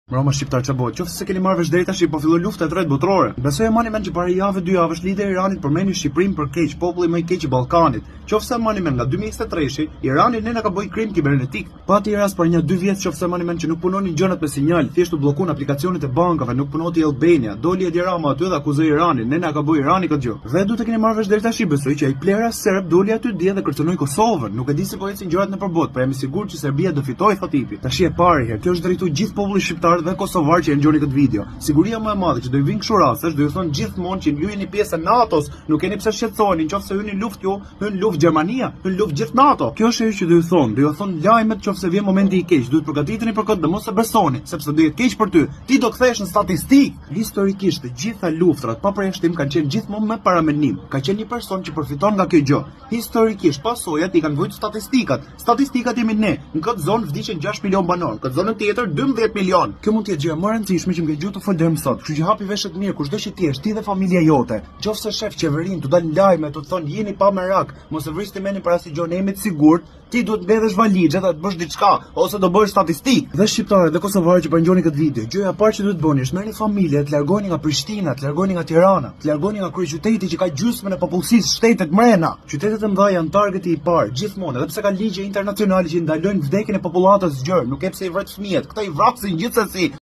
Mbrëma shqiptar ça bëhet? Qoftë se keni marrë vesh deri tash po fillon lufta e tretë botërore. Besoj e mbani mend që para javë dy javësh lideri i Iranit përmendi Shqipërinë për keq, populli më i keq i Ballkanit. Qoftë se e mbani mend nga 2023-shi, Irani ne na ka bëj krim kibernetik. Pati rast para nja dy vjet qoftë se e mbani mend që nuk punonin gjërat me sinjal, thjesht u bllokun aplikacionet e bankave, nuk punonte Albania. Doli Edi Rama aty dhe akuzoi Iranin, ne na ka bëj Irani këtë gjë. Dhe duhet të keni marrë vesh deri tash besoj që ai plera serb doli aty dje dhe kërcënoi Kosovën. Nuk e di si po ecin gjërat nëpër botë, por jam i sigurt që Serbia do fitojë thotë tipi. Tashi e para herë, kjo është drejtu gjithë popullit shqiptar dhe kosovar që e ngjoni këtë video. Siguria më e madhe që do ju vinë kështu rastesh, do ju thonë gjithmonë që ju jeni pjesë e NATO-s, nuk keni pse shqetësoheni nëse hyni në luftë ju, hyn në luftë Gjermania, hyn në luftë gjithë NATO. Kjo është ajo që do ju thonë, do ju thonë lajmet nëse vjen momenti i keq, duhet përgatiteni për këtë dhe mos e besoni, sepse do jetë keq për ty. Ti do kthehesh në statistikë. Historikisht të gjitha luftrat pa përjashtim kanë qenë gjithmonë me paramendim. Ka qenë një person që përfiton nga kjo gjë. Historikisht pasojat i kanë vujtur statistikat. Statistikat jemi ne. Në këtë zonë vdiqën 6 milion banorë, në këtë zonën tjetër 12 milion. Kjo mund të jetë gjëja më e rëndësishme që më ke dëgjuar të fol deri më sot. Kështu që hapi veshët mirë kushdo që ti jesh, ti dhe familja jote. Qofse shef qeverinë, të dalin lajme, të thonë jeni pa merak, mos e vrisni mendjen për asnjë gjë, ne jemi të sigurt. Ti duhet të mbledhësh valixhet dhe të bësh diçka ose do bëhesh statistikë. Dhe shqiptarët dhe kosovarët që po ngjoni këtë video, gjëja e parë që duhet të bëni është merrni familje, të largoheni nga Prishtina, të largoheni nga Tirana, të largoheni nga kryeqyteti që ka gjysmën e popullsisë shtetit mrena. Qytetet e mëdha janë targeti i parë, gjithmonë, edhe pse ka ligje internacionale që ndalojnë vdekjen e popullatës gjerë, nuk e pse i vret fëmijët, këta i vrasin gjithsesi.